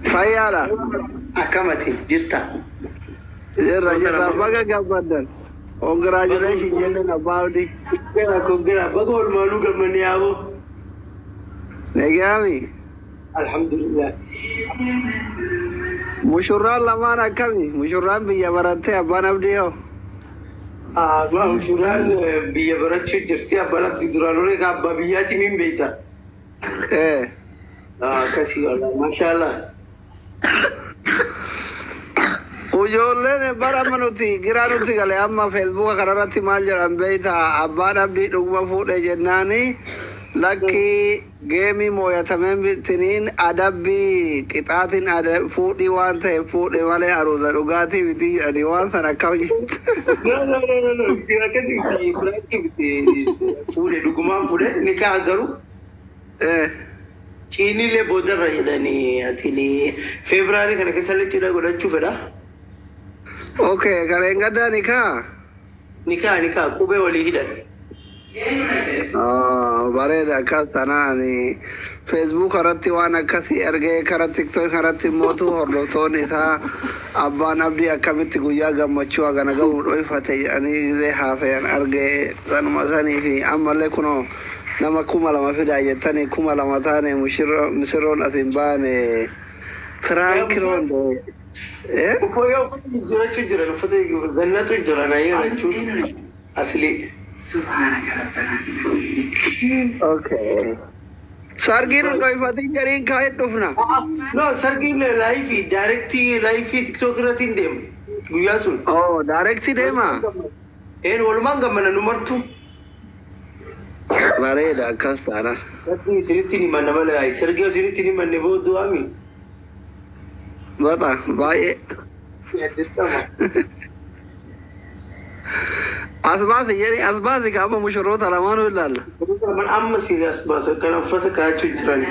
Fayyaadha. Akkamati jirta? Jirra jirra, baga gammaddan. Congratulations jenneen, abbaa Abdii. Congra, congra, baga olmaanuu gammannee yaaboo. Nagaami. Alhamdulillah. Mushurraan lamaan akkami? Mushurraan biyya barattee, abbaan Abdii hoo? Mushurraan biyya barachuu jirti. Abbaan Abdii duraan horee ka abbaa biyyaatiin hin beekta. Eh. Akkasii wallaahi, maashaallah. Ijoolleen bara amma nuti giraa nutti gale, amma Feesbuuka kanarratti maal jedhan beektaa? Abbaan Abdii dhuguma fuudhe jennaani, lakkii, geemii mooyatameen bitiniin adabbii qixaatiin fuudhii waan ta'eef fuudhe malee aruuza dhugaatii miti jedhanii, waan sana akkam jettu? No, no, no, no, no. Akkasii miti, prank miti, fuudhe, dhugumaan fuudhe ni ka'a garuu. Eh. Ciinillee boodarra jedhanii, ati Febraarii kana keessallee cidha godhachuu fedha. Okay, kareen gaddaa ni kaa? Ni ka'a, ni ka'a, qubee walii hidhan. Oh, bareeda. Akkas tanaan Facebook irratti waan akkasii ergee, karaa TikTok irratti mootu hordoftoonni isaa abbaan Abdii akkamitti guyyaa gammachuu hagana gahu dhoyfate jedhanii gizee haasayan argee, sanuma sanii fi ammallee kunoo nama 2000 fidaa jettanii, 2000 taane, misirroon as hin baane, prankiroon eh? Uffata jijjiirachuu jiran, uffata zannatu jiran ayyana jechuun asli. Okay. Sargiin hin dhoyfatin jedhiin kaa'ee dhufna. No, sargiin live, direct live TikTok irratti hin deemu guyyaa sun. Oh, direct deema. Een, walumaan gammana nu martu. Bareeda akkas taanaan. Sargii isinitti hin himanna malee, sargii isinitti hin himanne boodduu ami. Baxa baay'ee. Dirqama. As baasi jedhi, as baasi, qaama mushurroota lamaanuu ilaalla. Man amma si as baasa kana uffata kaa'achuu jiran.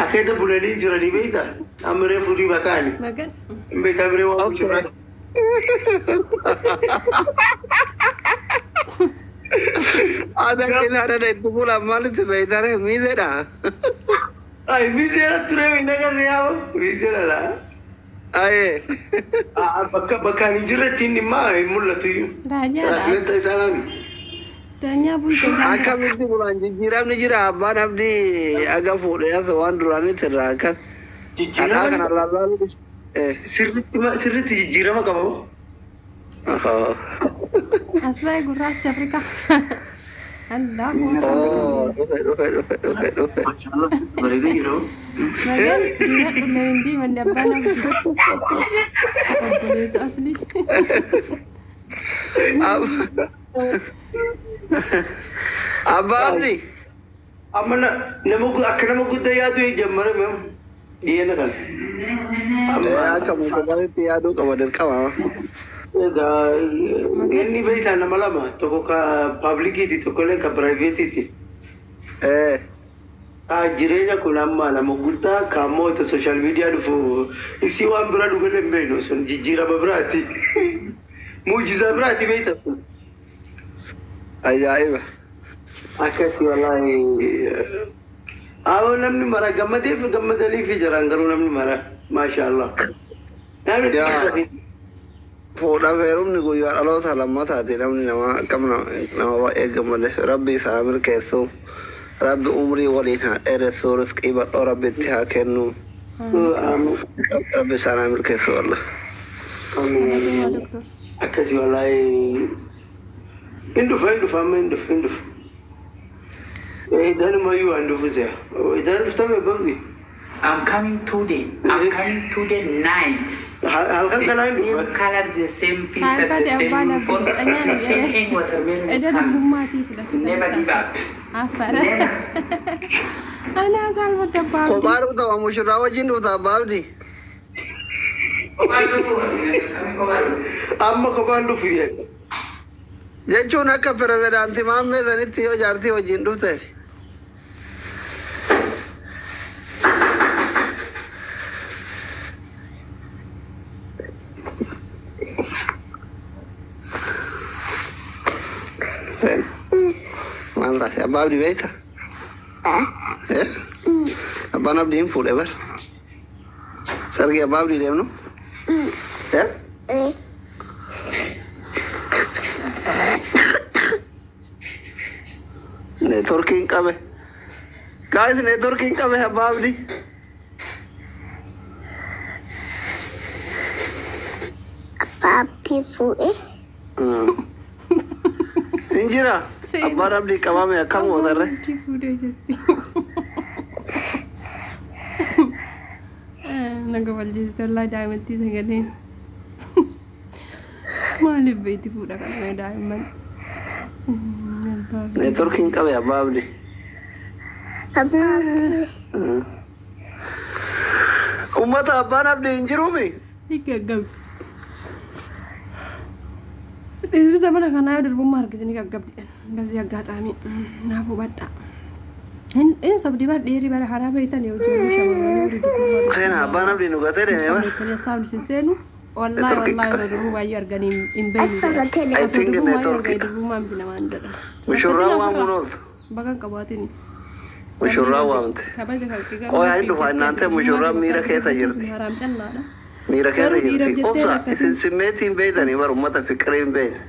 Akka ida bulanii jiranii beektaa? Amma reefu riba kaa'ani. Magan. Hin beektaa miree waan mushurraa. Aadaa keenya aadaa itti bulan maalitti beektare miizeedha. Ay, miizeera ture, hin agarre yaa'u. Miizeera laa. Ayee. Bakka bakka hin jirretti inni immaa hin mul'atu iyyuu. Daanyaadha. Translate isaa laami. Daanyaa bultoo. Akkamitti bulan? Jijjiiramni jira? Abbaan Abdii aga fuudhee as waan duraanitti irraa akkas. Dhadhaa Jijjiirama kana lallaalu. Sirriitti sirriitti jijjiirama qaba moo? Asbaa'ee gurraacha Afrikaa. Allah. Oh, dhufe dhufe dhufe dhufe dhufe. Maashaallah, bareedee jira. Magan diina dhullee hin diimanne abbaan Abdii. Obboleessa asli. Abbaa Abdii. Amma nama akka nama guddaa yaadu jammare mem dhiyeena kana. Akka mushurraatti yaaduu qaba dirqama. Egaa inni beektaa nama lama, tokko ka publiciiti, tokko illee ka privateiiti. Ka jireenya kun amma nama guddaa ka ammoo itti social media dhufu isii waan bira dhugalee hin beeknu, sun jijjiirama biraati. Muujizaa biraati beektaa sun. Ajaa'iba. Akkasii wallaahi. Awoo, namni mara gammadeef gammadaniif jiran garuu namni mara, maashaallah. Namni Yaa. Fuudhaaf heerumni guyyaa dhaloota lammataati, namni nama akkam nama baay'ee gammade. Rabbi isaa milkeessu, Rabbi umrii waliin haa dheeressu, rizqii bal'oo Rabbi itti haa kennu, Rabbi isaan haa milkeessu wallah. Doktor. Akkasii wallaahi, hin dhufa, hin dhufa, amma hin dhufa, hin dhufa. Idanumayyuu waan dhufu si'a. Idan dhuftame babdi. I'm coming today. I'm coming today night. Halkan The kanaa hin same dhufa. color, the same filter, the Faarfate same abbaan uniform, Abdii the same xanyaan thing watermelon is Eda coming. durbummaa sii fudhate. Never give up. Afara. Never. Anaa saalfadda abbaa Abdii. Kophaa dhufta moo mushurraa wajjin dhufta, abbaa Abdii? Amma kophaan dhufu jedhe. Jechuun akka pirezidaantii Maammee sanitti yoo jaartii wajjin dhufte. Maal taate, abbaa Abdii beekta? Eh? Abbaan Abdii hin fuudhe bar. Sargii abbaa Abdii deemnu? Eh? Neetworkiin qabe. Guys, neetworkiin qabe abbaa Abdii. Abbaa fuudhe. Hin jira. Abbaan Abdii qabame akkam gootarre? Abdii fuudhee jetti. Naga waljeessite wallaahi daa'imattii sagaleen. Maaliif beekti fuudha kana mee daa'imman? Abbaa Abdii. Neetworkiin qabe abbaa Abdii. Abbaa Abdii. Uummata abbaan Abdii hin jiruumi? Gaggabdi. Dhiirri zamana kanaa yoo durbummaa argite ni gaggabdi. በዚህ አጋጣሚ naaf hubadhaa. Hin sobdi bar dhiirri bara karaa beektan yoo jiru shamarranii Seenaa abbaan Abdii nu gatee deeme bar. beektanii saamni sin seenu wallaahi wallaahi osoo durbuu baay'ee arganii hin beeknu. I think network. Durbummaan binamaan jedha. Mushurraa waamuun ooltu. Baga hin qabaatin. Mushurraa waamte. Kabaja kalqii garuu. Qoyaa hin dhufa innaante mushurraan miira keessa jirti. Haraam callaadha. Miira keessa Garuu dhiira jirti. jettee Obsa rakkate. Isin simmeetiin beektanii bar uummata fiqirii hin beekne.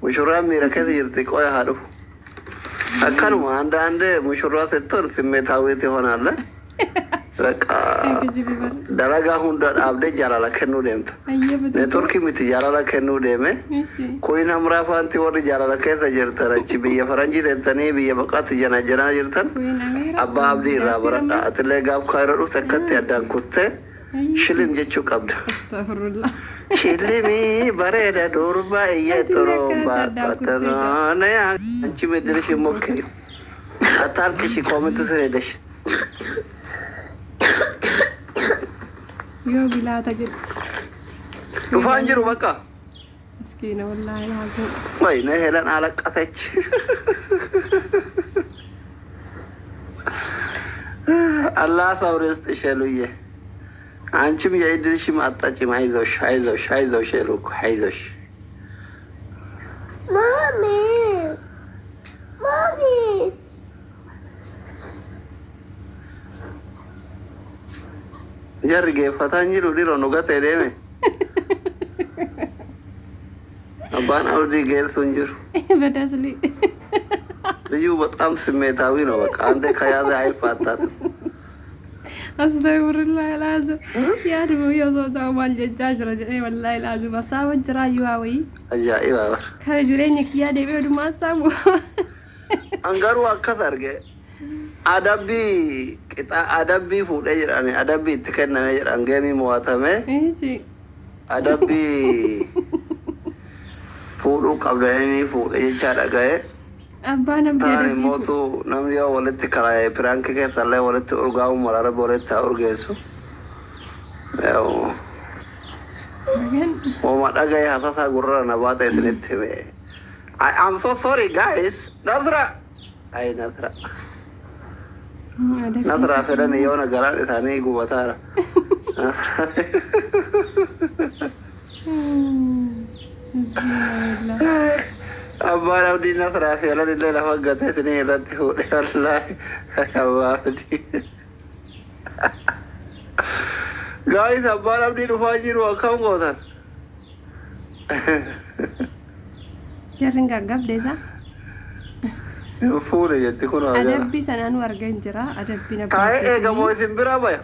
Mushurraan miira keessa jirti qoya haa dhufu. Akkanuma አንዳንድ ሙሽራ ስትሆን ስሜታዊ ትሆናለህ። በቃ dalagaa hunda dhaabdee jaalala kennuu deemta. Ayyee bitu. Neetworkii miti jaalala kennuu deeme. Ishi. Kuin hamraa faanti warri jaalala keessa jirtan achi biyya faranjii teessanii biyya baqaatti jana janaa jirtan. Kuin Amiira. Abbaa Abdii irraa baradha. Atillee gaaf kaayiroo dhufte akkatti addaan kuttee shilim jechuu qabda. Astaghfirullah. Shilimii bareeda durba iyya Atillee xurumba akkanatti addaan kuttee qotanoo አንቺ ምድርሽ ሞክሪ አታልቅሽ ኮመንት ስር ሄደሽ Yoo bilaata jetti. dhufaan jiru በቃ Miskiina wallaahi laazim. ወይኔ ሄለን አለቀሰች። አላህ ሰብር ይስጥሽ ሄሉዬ። አንቺም የእድልሽም አጣጭም። አይዞሽ አይዞሽ አይዞሽ ሄሉ እኮ አይዞሽ። Mommy. Mommy. Jarri geeffataan jiru dhiroo nu gatee deeme. Abbaan Abdii geessu hin jiru. Badasli. ልዩ በጣም ስሜታዊ ነው። በቃ አንዴ ከያዘ አይፋታትም። Astaghfirullah laazim. Yaaduma yoo osoo ta'u maal jechaa jira jedhee wallaahi laazim hasaaba jiraa yoo wayii. Ajaa'iba bar. Kana jireenya kiyyaa deebi'ee odumaa hasaabu. An garuu akkas arge adabbii qixa adabbii fuudhee jedhani adabbii itti kenname jedhan geemii mo'atame Ishi. Adabbii fuudhuu qabdanii fuudhe jechaa dhaga'e. Abbaan Abdii Taan adabbii fuudhe. immootu namni yoo walitti karaa'e piraankii keessallee walitti urgaa'u mala rabbi walitti haa urgeessu. Yaa'u Bagan. Ooma dhaga'e hasasaa gurra na baata isinitti hime. I am so sorry, guys. Nasra. Ay, Nasra. Adabbii. Nasraa fedhan yoona garaan isaanii gubataara. Nasraa. Abbaan Abdii Nasraa fedhan illee lafa gatee isinii irratti fuudhe wallaahi. Abbaa Abdii. Guys, abbaan Abdii dhufaa jiru akkam gootan? Jarri hin gaggabde isaa. Hin fuudhe jetti kun jala. Adabbii sanaan argeen jira. Adabbiin abbaa Taa'ee Abdii eegamoo isin biraa baya.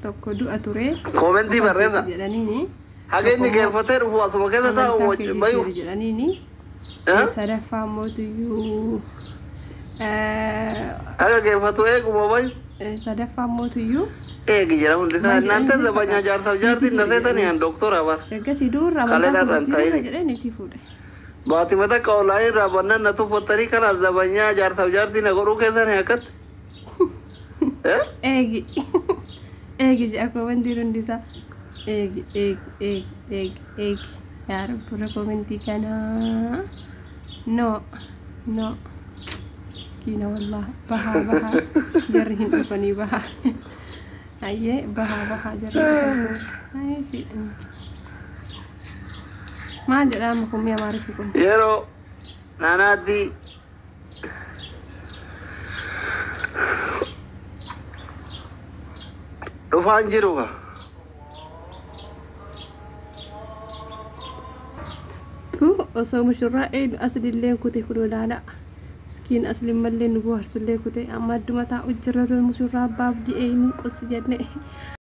Tokko du'a ture. Koomentii barreessa. Jedhaniini. Haga inni geeffatee dhufu asuma keessa taa'u Amantaa kee bayu. jijjiiri jedhaniini. Eh? Sadaffaa mootuyyuu Haga geeffatu eeguma bayu. Sadaffaa mootuyyuu Eegi jedha hundi isaa. እናንተ ዘበኛ jaarsaaf jaartiin na seetanii an doktora bar. Ergasii duurra Kalee amantaa dhaan kee ta'ini. jijjiirra jedheen itti fuudhe. Baatima takka onlaayinii irraa bannaan na tuffattanii kana zabanyaa jaarsaaf jaartii na godhuu keessanii akkatti. Eh? Eegi. Eegi jedha koomentiin hundi isaa. Eegi, eegi, eegi, eegi, eegi. Yaa Rabbi dura koomentii kanaa. No, no. Miskiina wallah. Bahaa bahaa. Jarri hin dhufanii bahaa. Ayyee bahaa bahaa jarri hin dhufanii. Maal jedhaa amma kun mi'a maariif kun? Yeroo naanaatti Dhufaan jiru ka. Osoo mushurraa eenyu aslilleen kute kun olaanaa. Miskiin asliin mallee nu bohaarsullee kute amma adduma taa'u jirra mushurraa abbaa abdii eenyu qos jenne.